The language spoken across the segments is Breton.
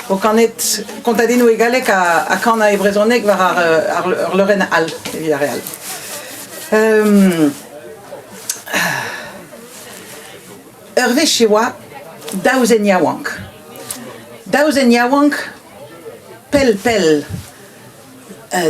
Vo kanet kontadennoù e galleg ha kanañ e brezhoneg war ar leurenn all evit ar re all. Ur wech e oa daou zen yaouank. Daou zen yaouank pell-pell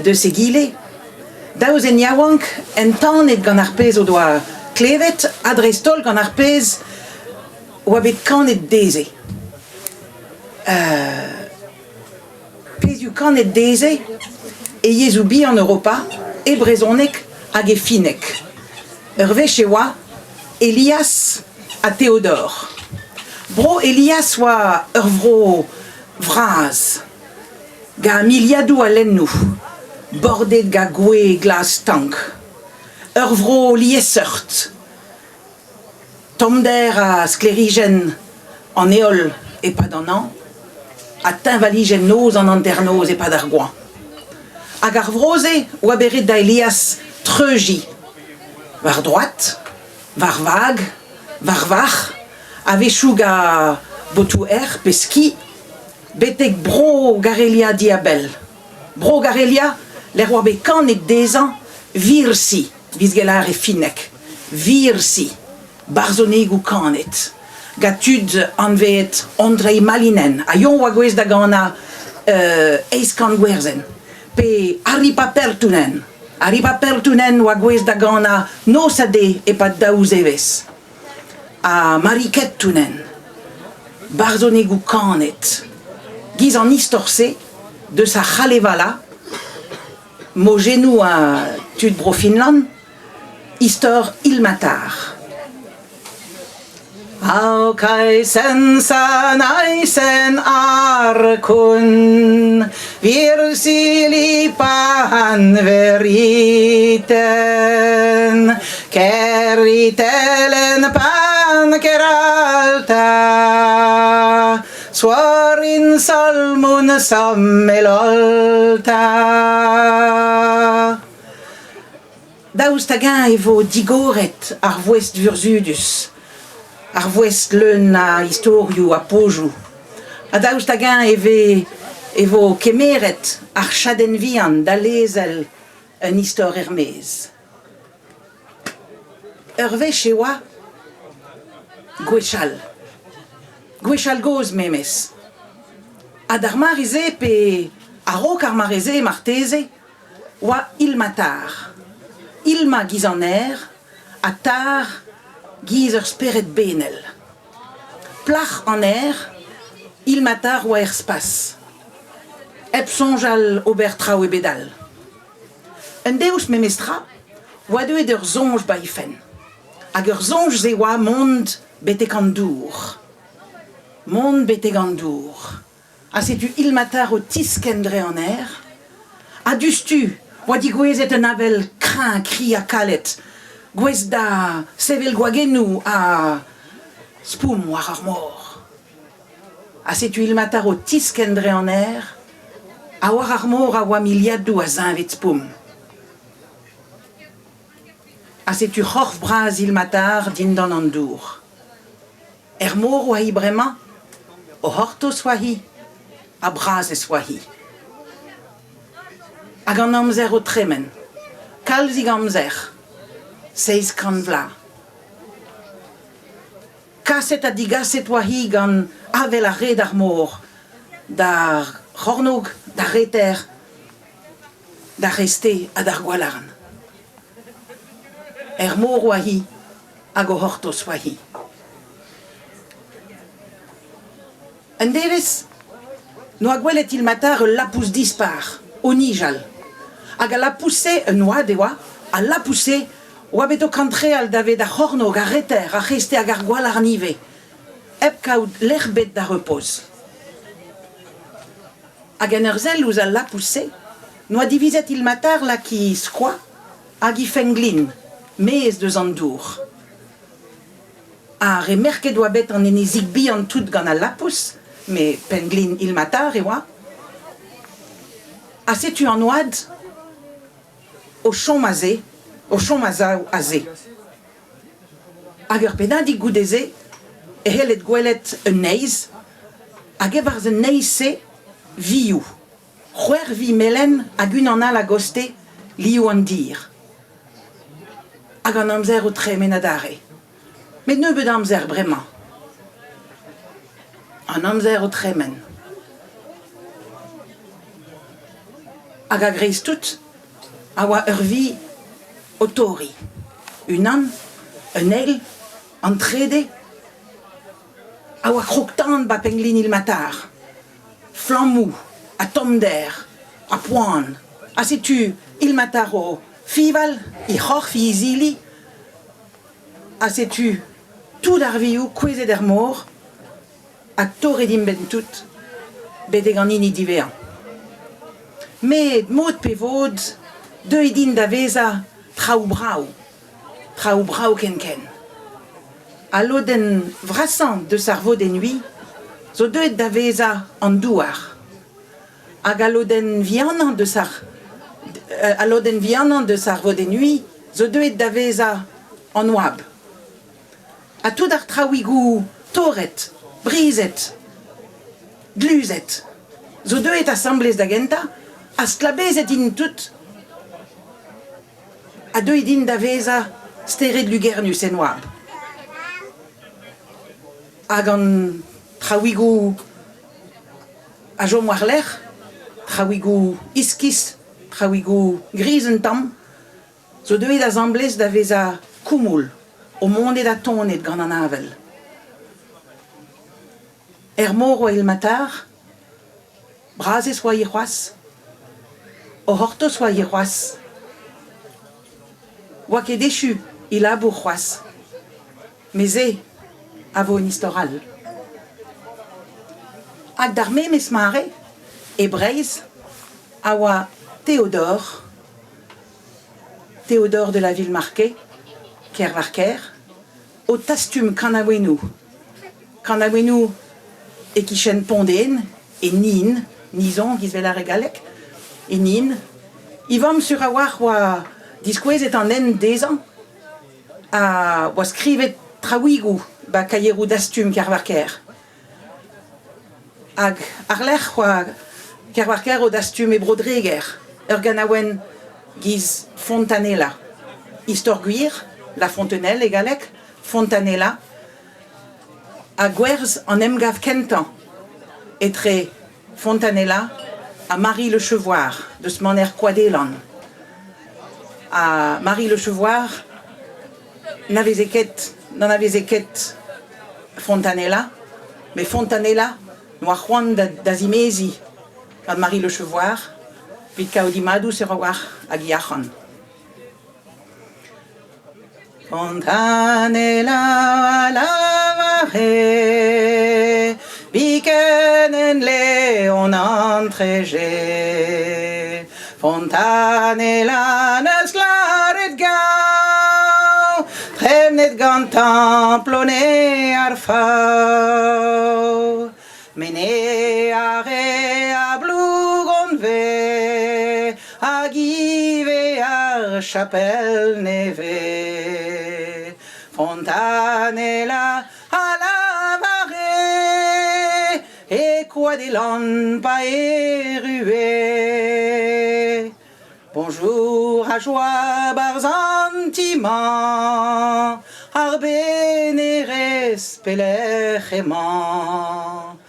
deus egile, daou zen yaouank entanet gant ar pezh o doa klevet ha dreist-holl gant ar pezh oa bet kanet dezhe. Pezhioù kanet dezhe e yezhoù bihan Europa, e brezhoneg hag e finneg. Ur wech e oa Elias ha Theodor. Bro Elias oa ur vro vras, gant miliadoù a lennoù, bordet gant gwez glas-stank. Ur vro liesseurt. Tommder ha sklêrijenn an heol e-pad an hañv ha teñvalijenn noz an hanternoz e-pad ar goañv. Hag ar vro-se oa bet ret da Elias treuziñ war droad, war vag, war varc'h, a-wechoù gant botoù-erc'h pe ski, betek Bro-Garelia diabell. Bro-Garelia lec'h oa bet kanet dezhañ Virsi. Vizgellar e finneg, Virsi, barzhonegoù kanet gant tud anvet Andrei Malinen ha eñ oa gouest da ganañ eizh kant gwerzenn, pe Aripa Perttunen. Aripa Perttunen oa gouest da ganañ noz ha deiz e-pad daou zevezh. Ha Mari Kettunen, barzhonegoù kanet, giz an istor-se deus ar C'halevala Mojennoù ha tud Bro-Finland, istor Ilmatar. Aukaisen sanaisen arkun Virsilipahan veriten Keritelen pan keralta Suorin salmun sammelolta. Daoust hag-eñ e vo digoret ar voest vurzhudus, ar voest leun a istorioù ha pozioù? Ha daoust hag-eñ e vez e vo kemeret ar chadenn vihan da lezel un istor er-maez? Ur wech e oa gwechall, gwechall-gozh memes. Ha d'ar mare-se pe a-raok ar mare-se marteze oa Ilmatar. Ilma giz an aer ha Tar giz ur spered benel. Plac'h an aer, Ilmatar oa er spas. Hep soñjal ober traoù ebet all. Un deus memestra oa deuet ur soñj 'ba he fenn. Hag ur soñj-se oa mont betek an dour. Mont betek an dour. Ha setu Ilmatar o tiskenn dre an aer. Ha diouzhtu oa digouezhet un avel kreñv, kri ha kalet, gouest da sevel gwagennoù ha spoum war ar mor. Ha setu Ilmatar o tiskenn dre an aer, ha war ar mor a oa miliadoù a zeñved spoum. Ha setu c'horf bras Ilmatar dindan an dour. Er mor oa-hi bremañ, o c'hortoz oa-hi, ha brazez oa-hi. Hag an amzer o tremen, kalzik amzer, 700 vloaz. Kaset ha digaset oa-hi gant avel ha red ar mor, d'ar c'hornôg, d'ar reter, d'ar c'hreisteiz ha d'ar gwalarn. Er mor oa-hi hag o c'hortoz oa-hi. Un devezh 'noa gwelet Ilmatar ul lapous dispar o nijal. Hag al lapous-se, un oad e oa, al lapous-se oa bet o kantreal davet ar c'hornôg, ar reter, ar c'hreisteiz hag ar gwalarn ivez, hep kaout lec'h 'bet da repoz. Hag en ur sell ouzh al lapous-se 'noa divizet Ilmatar lak he skoa hag he fenn-glin maez deus an dour. Ha remerket oa bet an enezig bihan tout gant al lapous, met penn-glin Ilmatar e oa. Ha setu an oad o chom aze, o chom a-sav aze. Hag ur pennadig goude-se e c'helled gwelet un neizh. Hag e-barzh an neizh-se, vioù, c'hwec'h vi melen hag unan all a-goste, liv an dir. Hag an amzer o tremen adarre. Met nebeut amzer bremañ. An amzer o tremen. Hag a-greiz-tout a oa ur vi o torriñ. Unan, un eil, an trede a oa krog-tan 'ba penn-glin Ilmatar. Flammoù ha tommder ha poan. Ha setu Ilmatar o fiñval he c'horf, he izili. Ha setu tout ar vioù kouezhet er mor ha torret int benn tout betek an hini diwezhañ. Met mod pe vod, deuit int da vezañ traoù brav, traoù brav ken-ken. Al lodenn vrasañ deus ar vodenn-ui zo deuet da vezañ an douar. Hag al lodenn vihanañ deus ar al lodenn vihanañ deus ar vodenn-ui zo deuet da vezañ an oabl. Ha tout ar traoùigoù torret, brizet, dluzhet zo deuet asambles da gentañ ha stlabezet int tout ha deuet int da vezañ stered lugernus en oabl. Hag an traoùigoù a chom war-lerc'h, traoùigoù iskis, traoùigoù griz un tamm, zo deuet asambles da vezañ koumoul o monet ha tonet gant an avel. Er mor oa Ilmatar, brazez oa hi c'hoazh, o c'hortoz oa hi c'hoazh. Oa ket echu he labour c'hoazh. Met se a vo un istor all. Hag d'ar memes mare, e Breizh, a oa Théodore, Théodore de la Villemarqué, Kervarker, o tastum kanaouennoù. Kanaouennoù e-kichen Pont-Aven, e Nin, Nizon giz 'vel ar re galleg, e Nin. E vamm sur a-walc'h oa diskouezet an hent dezhañ a oa skrivet traoùigoù 'ba kaieroù dastum Kervarker. Hag àr-lerc'h oa Kervarker o dastum e Bro-Dreger ur ganaouenn giz Fontanella. Istor gwir, La Fontenelle e galleg, Fontanella, ha gwerzh an emgav kentañ etre Fontanella ha Marie Le Chevoir deus maner Koadelan. Ha Marie Le Chevoir n'anaveze ket, n'anaveze ket Fontanella, met Fontanella 'noa c'hoant da zimeziñ gant Marie Le Chevoir evit kaout he madoù sur a-walc'h hag he arc'hant. Fontanella a lavare biken en Leon antreje. Fontanella 'neus lâret gaou, tremnet gantañ Plone ar Faou. Mene ar re a Blougonve hag ivez ar chapel nevez. Fontanella a lavare e Koadelan pa errue. Bonjour ha joa 'barzh an ti-mañ, ar benerez pelec'h emañ?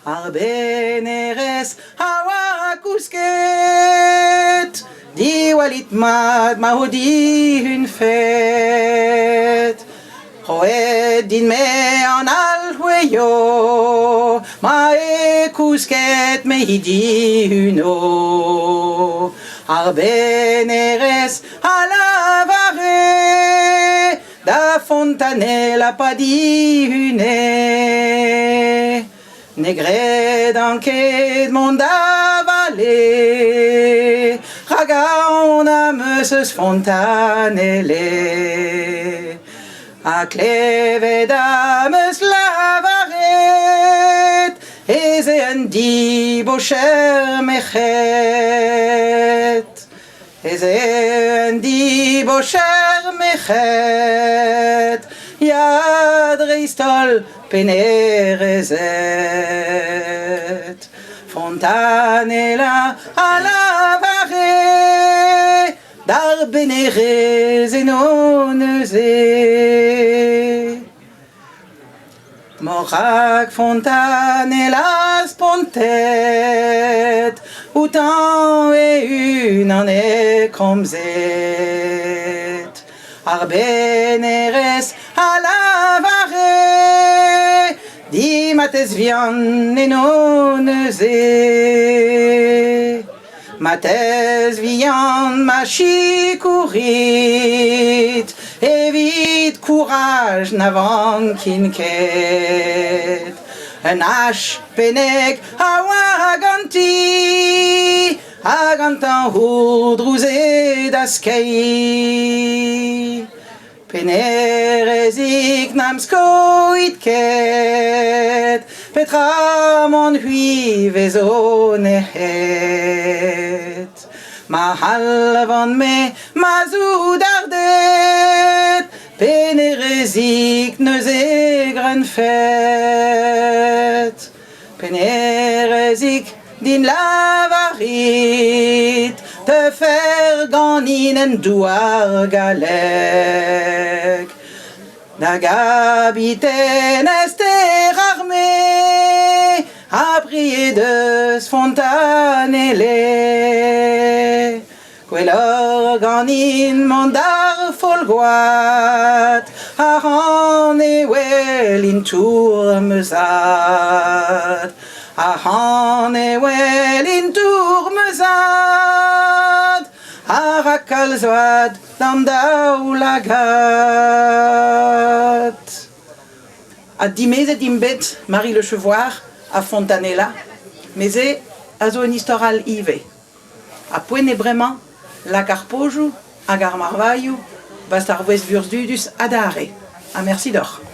Ar benerez a oa kousket, diwallit mat ma ho dihunfet. Roet din-me an alc'hwezioù, ma eo kousket me he dihuno. Ar benerez a lavare da Fontanella pa dihune. Ne gredan ket mont da vale, rak aon am eus eus Fontanelle. Ha klevet am eus lavaret ez eo un dibocher merc'hed. Ez eo un dibocher merc'hed. Ya dreist-holl pennerezed. Fontanella a lavare d'ar bennerez eno neuze. Morak Fontanella spontet outañ e-unan e komzet. Ar bennerez a lavare Dimatez vihan eno neuze. Matezh vihan ma sikourit evit kouraj na vankin ket. Un ach pennek a oa ganti ha gantañ gourdrouze da skeiñ. Pennerezig n'am skoit ket, petra 'maon c'hwi 'vezo nec'het? Ma c'halvan-me ma soudarded, pennerezig neuze grennfet. Pennerezig din lavarit Teufer ganin en douar gallek Da gabiten Ester arme Ha pried eus Fontanelle Gwelloc'h ganin mont d'ar Folgoad Ac'hann e welin tour ma zad Ac'hann e welin tour ma zad A ra kalz vad d'an daoulagad. Ha dimezet int bet Marie Le Chevoir ha Fontanella, met se a zo un istor all ivez. Ha poent eo bremañ lak ar pozioù hag ar marvailhoù 'barzh ar voest vurzhudus adarre. Ha mersi deoc'h.